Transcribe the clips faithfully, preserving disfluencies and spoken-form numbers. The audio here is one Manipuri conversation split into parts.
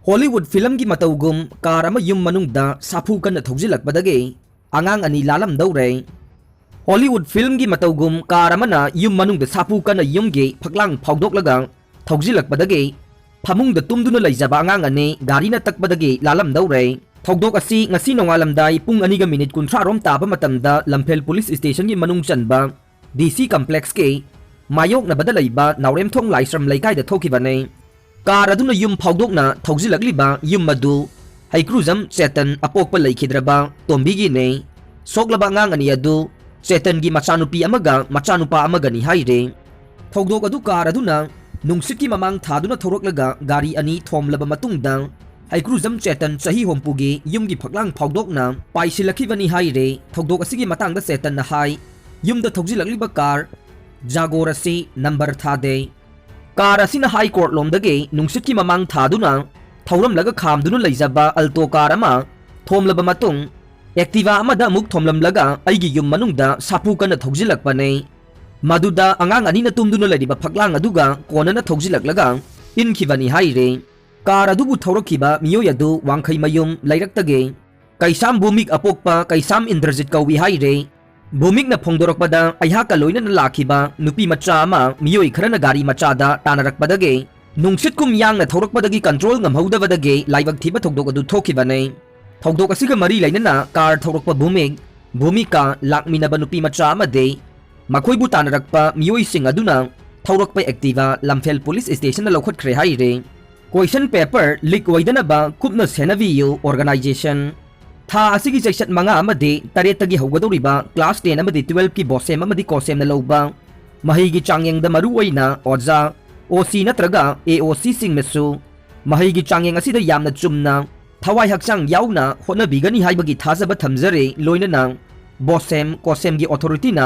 ꯍꯣꯂꯤꯋꯨꯗ ꯐꯤꯂꯝꯒꯤ ꯃꯇꯧꯒꯨꯝ ꯀꯥꯔ ꯑꯃ ꯌꯨꯝ ꯃꯅꯨꯡꯗ ꯁꯥꯐꯨ ꯀꯟꯅ ꯊꯧꯖꯤꯜꯂꯛꯄꯗꯒꯤ ꯑꯉꯥꯡ ꯑꯅꯤ ꯂꯥꯜꯂꯝꯗꯧꯔꯦ꯫ ꯍꯣꯂꯤꯋꯨꯗ ꯐꯤꯂꯝꯒꯤ ꯃꯇꯧꯒꯨꯝ ꯀꯥꯔ ꯑꯃꯅ ꯌꯨꯝ ꯃꯅꯨꯡꯗ ꯁꯥꯐꯨ ꯀꯟꯅ ꯌꯨꯝꯒꯤ ꯐꯛꯂꯥꯡ ꯐꯥꯎꯗꯣꯛꯂꯒ ꯊꯧꯖꯤꯜꯂꯛꯄꯗꯒꯤ ꯐꯃꯨꯡꯗ ꯇꯨꯝꯗꯨꯅ ꯂꯩꯖꯕ ꯑꯉꯥꯡ ꯑꯅꯤ ꯒꯥꯔꯤꯅ ꯇꯛꯄꯗꯒꯤ ꯂꯥꯜꯂꯝꯗꯧꯔꯦ꯫ ꯊꯧꯗꯣꯛ ꯑꯁꯤ ꯉꯁꯤ ꯅꯣꯡꯉꯥꯜꯂꯝꯗꯥꯏ ꯄꯨꯡ ꯑꯅꯤꯒ ꯃꯤꯅꯤꯠ ꯀꯨꯟꯊ꯭ꯔꯥ ꯔꯣꯝ ꯇꯥꯕ ꯃꯇꯝꯗ ꯂꯝꯐꯦꯜ ꯄꯨꯂꯤꯁ ꯁ꯭ꯇꯦꯁꯟꯒꯤ ꯃꯅꯨꯡ ꯆꯟꯕ ꯗꯤ ꯁꯤ ꯀꯝꯄ꯭ꯂꯦꯛꯁꯀꯤ ꯃꯥꯌꯣꯛꯅꯕꯗ ꯂꯩꯕ ꯅꯥꯎꯔꯦꯝꯊꯣꯡ ꯂꯥꯏꯁ꯭ꯔꯝ ꯂꯩꯀꯥꯏꯗ ꯊꯣꯛꯈꯤꯕꯅꯤ꯫ ꯀꯥꯔ ꯑꯗꯨꯅ ꯌꯨꯝ ꯐꯥꯎꯗꯣꯛꯅ ꯊꯧꯖꯤꯜꯂꯛꯂꯤꯕ ꯌꯨꯝ ꯑꯗꯨ ꯍꯩꯀ꯭ꯔꯨꯖꯝ ꯆꯦꯇꯟ ꯑꯄꯣꯛꯄ ꯂꯩꯈꯤꯗ꯭ꯔꯕ ꯇꯣꯝꯕꯤꯒꯤꯅꯤ꯫ ꯁꯣꯛꯂꯕ ꯑꯉꯥꯡ ꯑꯅꯤ ꯑꯗꯨ ꯆꯦꯇꯟꯒꯤ ꯃꯆꯥꯅꯨꯄꯤ ꯑꯃꯒ ꯃꯆꯥꯅꯨꯄꯥ ꯑꯃꯒꯅꯤ ꯍꯥꯏꯔꯤ꯫ ꯊꯧꯗꯣꯛ ꯑꯗꯨ ꯀꯥꯔ ꯑꯗꯨꯅ ꯅꯨꯡꯁꯤꯠꯀꯤ ꯃꯃꯥꯡ ꯊꯥꯗꯨꯅ ꯊꯧꯔꯛꯂꯒ ꯒꯥꯔꯤ ꯑꯅꯤ ꯊꯣꯝꯂꯕ ꯃꯇꯨꯡꯗ ꯍꯩꯀ꯭ꯔꯨꯖꯝ ꯆꯦꯇꯟ ꯆꯍꯤ ꯍꯨꯝꯐꯨꯒꯤ ꯌꯨꯝꯒꯤ ꯐꯛꯂꯥꯡ ꯐꯥꯎꯗꯣꯛꯅ ꯄꯥꯏꯁꯤꯜꯂꯛꯈꯤꯕꯅꯤ ꯍꯥꯏꯔꯤ꯫ ꯊꯧꯗꯣꯛ ꯑꯁꯤꯒꯤ ꯃꯇꯥꯡꯗ ꯆꯦꯇꯟꯅ ꯍꯥꯏ, ꯌꯨꯝꯗ ꯊꯧꯖꯤꯜꯂꯛꯂꯤꯕ ꯀꯥꯔ ꯖꯥꯒꯣꯔ ꯑꯁꯤ ꯅꯝꯕꯔ ꯊꯥꯗꯦ꯫ ꯀꯥꯔ ꯑꯁꯤꯅ ꯍꯥꯏ ꯀꯣꯔꯠ ꯂꯣꯝꯗꯒꯤ ꯅꯨꯡꯁꯤꯠꯀꯤ ꯃꯃꯥꯡ ꯊꯥꯗꯨꯅ ꯊꯧꯔꯝꯂꯒ ꯈꯥꯝꯗꯨꯅ ꯂꯩꯖꯕ ꯑꯜꯇꯣ ꯀꯥꯔ ꯑꯃ ꯊꯣꯝꯂꯕ ꯃꯇꯨꯡ ꯑꯦꯛꯇꯤꯚꯥ ꯑꯃꯗ ꯑꯃꯨꯛ ꯊꯣꯝꯂꯝꯂꯒ ꯑꯩꯒꯤ ꯌꯨꯝ ꯃꯅꯨꯡꯗ ꯁꯥꯐꯨ ꯀꯟꯅ ꯊꯧꯖꯤꯜꯂꯛꯄꯅꯤ꯫ ꯃꯗꯨꯗ ꯑꯉꯥꯡ ꯑꯅꯤꯅ ꯇꯨꯝꯗꯨꯅ ꯂꯩꯔꯤꯕ ꯐꯛꯂꯥꯡ ꯑꯗꯨꯒ ꯀꯣꯟꯅꯅ ꯊꯧꯖꯤꯜꯂꯛꯂꯒ ꯏꯟꯈꯤꯕꯅꯤ ꯍꯥꯏꯔꯤ꯫ ꯀꯥꯔ ꯑꯗꯨꯕꯨ ꯊꯧꯔꯛꯈꯤꯕ ꯃꯤꯑꯣꯏ ꯑꯗꯨ ꯋꯥꯡꯈꯩꯃꯌꯨꯝ ꯂꯩꯔꯛꯇꯒꯤ ꯀꯩꯁꯥꯝ ꯚꯨꯃꯤꯛ ꯑꯄꯣꯛꯄ ꯀꯩꯁꯥꯝ ꯏꯟꯗ꯭ꯔꯖꯤꯠ ꯀꯧꯏ ꯍꯥꯏꯔꯤ꯫ ꯚꯨꯃꯤꯛꯅ ꯐꯣꯡꯗꯣꯔꯛꯄꯗ ꯑꯩꯍꯥꯛꯀ ꯂꯣꯏꯅꯅ ꯂꯥꯛꯈꯤꯕ ꯅꯨꯄꯤ ꯃꯆꯥ ꯑꯃ ꯃꯤꯑꯣꯏ ꯈꯔꯅ ꯒꯥꯔꯤ ꯃꯆꯥꯗ ꯇꯥꯟꯅꯔꯛꯄꯗꯒꯤ ꯅꯨꯡꯁꯤꯠꯀꯨꯝ ꯌꯥꯡꯅ ꯊꯧꯔꯛꯄꯗꯒꯤ ꯀꯟꯇ꯭ꯔꯣꯜ ꯉꯝꯍꯧꯗꯕꯗꯒꯤ ꯂꯥꯏꯕꯛ ꯊꯤꯕ ꯊꯧꯗꯣꯛ ꯑꯗꯨ ꯊꯣꯛꯈꯤꯕꯅꯤ꯫ ꯊꯧꯗꯣꯛ ꯑꯁꯤꯒ ꯃꯔꯤ ꯂꯩꯅꯅ ꯀꯥꯔ ꯊꯧꯔꯛꯄ ꯚꯨꯃꯤꯛ, ꯚꯨꯃꯤꯀꯥ, ꯂꯥꯛꯃꯤꯟꯅꯕ ꯅꯨꯄꯤ ꯃꯆꯥ ꯑꯃꯗꯤ ꯃꯈꯣꯏꯕꯨ ꯇꯥꯟꯅꯔꯛꯄ ꯃꯤꯑꯣꯏꯁꯤꯡ ꯑꯗꯨꯅ ꯊꯧꯔꯛꯄ ꯑꯦꯛꯇꯤꯚꯥ ꯂꯝꯐꯦꯜ ꯄꯨꯂꯤꯁ ꯁ꯭ꯇꯦꯁꯟꯗ ꯂꯧꯈꯠꯈ꯭ꯔꯦ ꯍꯥꯏꯔꯤ꯫ ꯀꯣꯏꯁꯟ ꯄꯦꯄꯔ ꯂꯤꯛ ꯑꯣꯏꯗꯅꯕ ꯀꯨꯞꯅ ꯁꯦꯟꯅꯕꯤꯌꯨ ꯑꯣꯔꯒꯅꯥꯏꯖꯦꯁꯟ꯫ ꯊꯥ ꯑꯁꯤꯒꯤ ꯆꯩꯆꯠ ꯃꯉꯥ ꯑꯃꯗꯤ ꯇꯔꯦꯠꯇꯒꯤ ꯍꯧꯒꯗꯧꯔꯤꯕ ꯀ꯭ꯂꯥꯁ ꯇꯦꯟ ꯑꯃꯗꯤ ꯇꯨꯋꯦꯜꯐꯀꯤ ꯕꯣꯁꯦꯝ ꯑꯃꯗꯤ ꯀꯣꯁꯦꯝꯅ ꯂꯧꯕ ꯃꯍꯩꯒꯤ ꯆꯥꯡꯌꯦꯡꯗ ꯃꯔꯨꯑꯣꯏꯅ ꯑꯣꯖꯥ, ꯑꯣ ꯁꯤ ꯅꯠꯇ꯭ꯔꯒ ꯑꯦ ꯑꯣ ꯁꯤꯁꯤꯡꯅꯁꯨ ꯃꯍꯩꯒꯤ ꯆꯥꯡꯌꯦꯡ ꯑꯁꯤꯗ ꯌꯥꯝꯅ ꯆꯨꯝꯅ, ꯊꯋꯥꯏ ꯍꯛꯆꯥꯡ ꯌꯥꯎꯅ ꯍꯣꯠꯅꯕꯤꯒꯅꯤ ꯍꯥꯏꯕꯒꯤ ꯊꯥꯖꯕ ꯊꯝꯖꯔꯤ꯫ ꯂꯣꯏꯅꯅ ꯕꯣꯁꯦꯝ, ꯀꯣꯁꯦꯝꯒꯤ ꯑꯣꯊꯣꯔꯤꯇꯤꯅ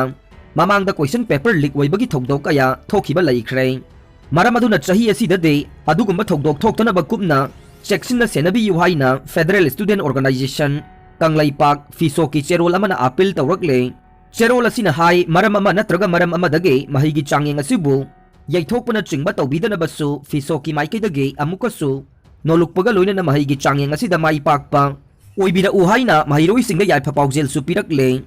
ꯃꯃꯥꯡꯗ ꯀꯣꯏꯁꯟ ꯄꯦꯄꯔ ꯂꯤꯛ ꯑꯣꯏꯕꯒꯤ ꯊꯧꯗꯣꯛ ꯀꯌꯥ ꯊꯣꯛꯈꯤꯕ ꯂꯩꯈ꯭ꯔꯦ꯫ ꯃꯔꯝ ꯑꯗꯨꯅ ꯆꯍꯤ ꯑꯁꯤꯗꯗꯤ ꯑꯗꯨꯒꯨꯝꯕ ꯊꯧꯗꯣꯛ ꯊꯣꯛꯇꯅꯕ ꯀꯨꯞꯅ ꯆꯦꯛꯁꯤꯟꯅ ꯁꯦꯟꯅꯕꯤꯌꯨ ꯍꯥꯏꯅ ꯐꯦꯗꯔꯦꯜ ꯁ꯭ꯇꯨꯗꯦꯟꯠ ꯑꯣꯔꯒꯅꯥꯏꯖꯦꯁꯟ ꯀꯪꯂꯩꯄꯥꯛ ꯐꯤꯁꯣꯛꯀꯤ ꯆꯦꯔꯣꯜ ꯑꯃꯅ ꯑꯥꯄꯤꯜ ꯇꯧꯔꯛꯂꯦ꯫ ꯆꯦꯔꯣꯜ ꯑꯁꯤꯅ ꯍꯥꯏ, ꯃꯔꯝ ꯑꯃ ꯅꯠꯇ꯭ꯔꯒ ꯃꯔꯝ ꯑꯃꯗꯒꯤ ꯃꯍꯩꯒꯤ ꯆꯥꯡꯌꯦꯡ ꯑꯁꯤꯕꯨ ꯌꯩꯊꯣꯛꯄꯅꯆꯤꯡꯕ ꯇꯧꯕꯤꯗꯅꯕꯁꯨ ꯐꯤꯁꯣꯛꯀꯤ ꯃꯥꯏꯀꯩꯗꯒꯤ ꯑꯃꯨꯛꯀꯁꯨ ꯅꯣꯂꯨꯛꯄꯒ ꯂꯣꯏꯅꯅ ꯃꯍꯩꯒꯤ ꯆꯥꯡꯌꯦꯡ ꯑꯁꯤꯗ ꯃꯥꯏ ꯄꯥꯛꯄ ꯑꯣꯏꯕꯤꯔꯛꯎ ꯍꯥꯏꯅ ꯃꯍꯩꯔꯣꯏꯁꯤꯡꯗ ꯌꯥꯏꯐ ꯄꯥꯎꯖꯦꯜꯁꯨ ꯄꯤꯔꯛꯂꯦ꯫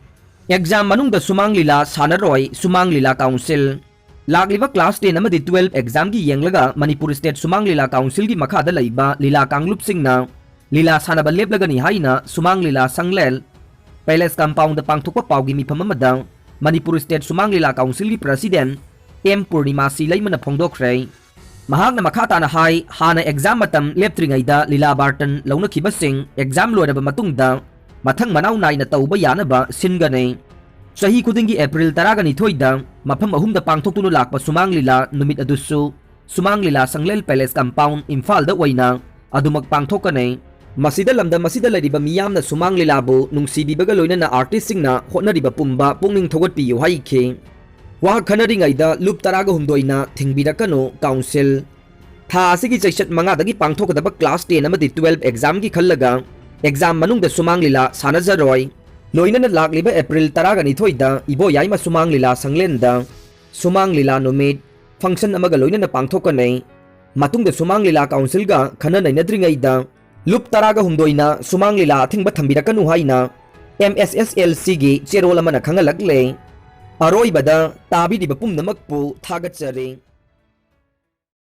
ꯑꯦꯛꯖꯥꯝ ꯃꯅꯨꯡꯗ ꯁꯨꯃꯥꯡ ꯂꯤꯂꯥ ꯁꯥꯟꯅꯔꯣꯏ, ꯁꯨꯃꯥꯡ ꯂꯤꯂꯥ ꯀꯥꯎꯟꯁꯤꯜ꯫ ꯂꯥꯛꯂꯤꯕ ꯀ꯭ꯂꯥꯁ ꯇꯦꯟ ꯑꯃꯗꯤ ꯇꯨꯋꯦꯜꯐ ꯑꯦꯛꯖꯥꯝꯒꯤ ꯌꯦꯡꯂꯒ ꯃꯅꯤꯄꯨꯔ ꯁ꯭ꯇꯦꯠ ꯁꯨꯃꯥꯡ ꯂꯤꯂꯥ ꯀꯥꯎꯟꯁꯤꯜꯒꯤ ꯃꯈꯥꯗ ꯂꯩꯕ ꯂꯤꯂꯥ ꯀꯥꯡꯂꯨꯞꯁꯤꯡꯅ ꯂꯤꯂꯥ ꯁꯥꯟꯅꯕ ꯂꯦꯞꯂꯒꯅꯤ ꯍꯥꯏꯅ ꯁꯨꯃꯥꯡ ꯂꯤꯂꯥ ꯁꯪꯂꯦꯟ ꯄꯦꯂꯦꯁ ꯀꯝꯄꯥꯎꯟꯗ ꯄꯥꯡꯊꯣꯛꯄ ꯄꯥꯎꯒꯤ ꯃꯤꯐꯝ ꯑꯃꯗ ꯃꯅꯤꯄꯨꯔ ꯁ꯭ꯇꯦꯠ ꯁꯨꯃꯥꯡ ꯂꯤꯂꯥ ꯀꯥꯎꯟꯁꯤꯜꯒꯤ ꯄ꯭ꯔꯁꯤꯗꯦꯟ ꯑꯦꯝ ꯄꯨꯔꯅꯤꯃꯥꯁꯤ ꯂꯩꯃꯅ ꯐꯣꯡꯗꯣꯛꯈ꯭ꯔꯦ꯫ ꯃꯍꯥꯛꯅ ꯃꯈꯥ ꯇꯥꯅ ꯍꯥꯏ, ꯍꯥꯟꯅ ꯑꯦꯛꯖꯥꯝ ꯃꯇꯝ ꯂꯦꯞꯇ꯭ꯔꯤꯉꯩꯗ ꯂꯤꯂꯥ ꯕꯥꯔꯇꯟ ꯂꯧꯅꯈꯤꯕꯁꯤꯡ ꯑꯦꯛꯖꯥꯝ ꯂꯣꯏꯔꯕ ꯃꯇꯨꯡꯗ ꯃꯊꯪ ꯃꯅꯥꯎ ꯅꯥꯏꯅ ꯇꯧꯕ ꯌꯥꯅꯕ ꯁꯤꯟꯒꯅꯤ꯫ ꯆꯍꯤ ꯈꯨꯗꯤꯡꯒꯤ ꯑꯦꯄ꯭ꯔꯤꯜ ꯇꯔꯥꯒ ꯅꯤꯊꯣꯏꯗ ꯃꯐꯝ ꯑꯍꯨꯝꯗ ꯄꯥꯡꯊꯣꯛꯇꯨꯅ ꯂꯥꯛꯄ ꯁꯨꯃꯥꯡ ꯂꯤꯂꯥ ꯅꯨꯃꯤꯠ ꯑꯗꯨꯁꯨ ꯁꯨꯃꯥꯡ ꯂꯤꯂꯥ ꯁꯪꯂꯦꯟ ꯄꯦꯂꯦꯁ ꯀꯝꯄꯥꯎꯟ ꯏꯝꯐꯥꯜꯗ ꯑꯣꯏꯅ ꯑꯗꯨꯃꯛ ꯄꯥꯡꯊꯣꯛꯀꯅꯤ꯫ ꯃꯁꯤꯗ ꯂꯝꯗꯝ ꯑꯁꯤꯗ ꯂꯩꯔꯤꯕ ꯃꯤꯌꯥꯝꯅ ꯁꯨꯃꯥꯡ ꯂꯤꯂꯥꯕꯨ ꯅꯨꯡꯁꯤꯕꯤꯕꯒ ꯂꯣꯏꯅꯅ ꯑꯥꯔꯇꯤꯁꯁꯤꯡꯅ ꯍꯣꯠꯅꯔꯤꯕ ꯄꯨꯝꯕ ꯄꯨꯛꯅꯤꯡ ꯊꯧꯒꯠꯄꯤꯌꯨ ꯍꯥꯏꯈꯤ꯫ ꯋꯥ ꯈꯟꯅꯔꯤꯉꯩꯗ ꯂꯨꯞ ꯇꯔꯥꯒ ꯍꯨꯝꯗꯣꯏꯅ ꯊꯤꯡꯕꯤꯔꯛꯀꯅꯨ ꯀꯥꯎꯟꯁꯤꯜ꯫ ꯊꯥ ꯑꯁꯤꯒꯤ ꯆꯩꯆꯠ ꯃꯉꯥꯗꯒꯤ ꯄꯥꯡꯊꯣꯛꯀꯗꯕ ꯀ꯭ꯂꯥꯁ ꯇꯦꯟ ꯑꯃꯗꯤ ꯇꯨꯋꯦꯜꯐ ꯑꯦꯛꯖꯥꯝꯒꯤ ꯈꯜꯂꯒ ꯑꯦꯛꯖꯥꯝ ꯃꯅꯨꯡꯗ ꯁꯨꯃꯥꯡ ꯂꯤꯂꯥ ꯁꯥꯟꯅꯖꯔꯣꯏ꯫ ꯂꯣꯏꯅꯅ ꯂꯥꯛꯂꯤꯕ ꯑꯦꯄ꯭ꯔꯤꯜ ꯇꯔꯥꯒ ꯅꯤꯊꯣꯏꯗ ꯏꯕꯣꯌꯥꯏꯃ ꯁꯨꯃꯥꯡ ꯂꯤꯂꯥ ꯁꯪꯂꯦꯟꯗ ꯁꯨꯃꯥꯡ ꯂꯤꯂꯥ ꯅꯨꯃꯤꯠ ꯐꯪꯁꯟ ꯑꯃꯒ ꯂꯣꯏꯅꯅ ꯄꯥꯡꯊꯣꯛꯀꯅꯤ꯫ ꯃꯇꯨꯡꯗ ꯁꯨꯃꯥꯡ ꯂꯤꯂꯥ ꯀꯥꯎꯟꯁꯤꯜꯒ ꯈꯟꯅ ꯅꯩꯅꯗ꯭ꯔꯤꯉꯩꯗ ꯂꯨꯞ ꯇꯔꯥꯒ ꯍꯨꯝꯗꯣꯏꯅ ꯁꯨꯃꯥꯡ ꯂꯤꯂꯥ ꯑꯊꯤꯡꯕ ꯊꯝꯕꯤꯔꯛꯀꯅꯨ ꯍꯥꯏꯅ ꯑꯦꯝ ꯑꯦꯁ ꯑꯦꯁ ꯑꯦꯜ ꯁꯤꯒꯤ ꯆꯦꯔꯣꯜ ꯑꯃꯅ ꯈꯪꯍꯜꯂꯛꯂꯦ꯫ ꯑꯔꯣꯏꯕꯗ ꯇꯥꯕꯤꯔꯤꯕ ꯄꯨꯝꯅꯃꯛꯄꯨ ꯊꯥꯒꯠꯆꯔꯤ꯫